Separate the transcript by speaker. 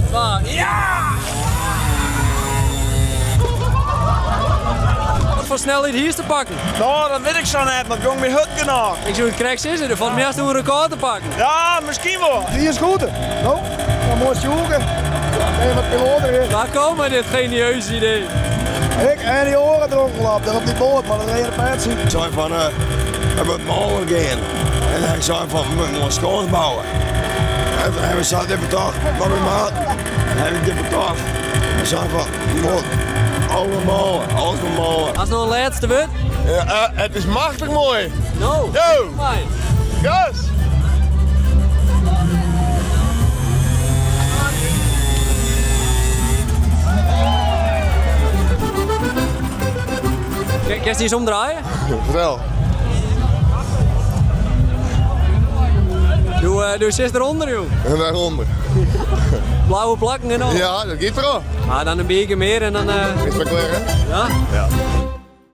Speaker 1: 3, 2, ja! Wat foar snelheid hiest te pakken?
Speaker 2: No, dat wit ik sa net, mar it gong my hurd genôch.
Speaker 1: Ik soe it krekt sizze, der falt meast in rekôr te pakken.
Speaker 2: Ja, miskien wol.
Speaker 3: Dy is goed. No, dan moai stjoere. En wat piloat er is.
Speaker 1: Waar komt mei dit genieuze idee?
Speaker 3: Ik en die oare dronkenlap dêr op die boat mei dat reade petsje.
Speaker 4: Ik sei fan, we moatte mâler gean. En hy sei fan, we moatte in skâns bouwe. En toen hawwe we sa dit betocht, mei myn maten, hawwe ik dit betocht. En sei fan, we moatte alle mâler, alles mei mâler.
Speaker 1: Hast noch in lêste wurd?
Speaker 4: Ja, it is machtich moai.
Speaker 1: No,
Speaker 4: Yo!
Speaker 1: Mei.
Speaker 4: Gas!
Speaker 1: Kinst dy eens omdraaie?
Speaker 4: Vertel.
Speaker 1: Doe, eh, doe sitst derûnder, joh.
Speaker 4: En daaronder.
Speaker 1: Blauwe plakken en al.
Speaker 4: Ja, dat giet erop.
Speaker 1: Ah, dan in bierke mear en dan... Uh...
Speaker 4: Is het klaar, hè?
Speaker 1: Ja?
Speaker 4: Ja.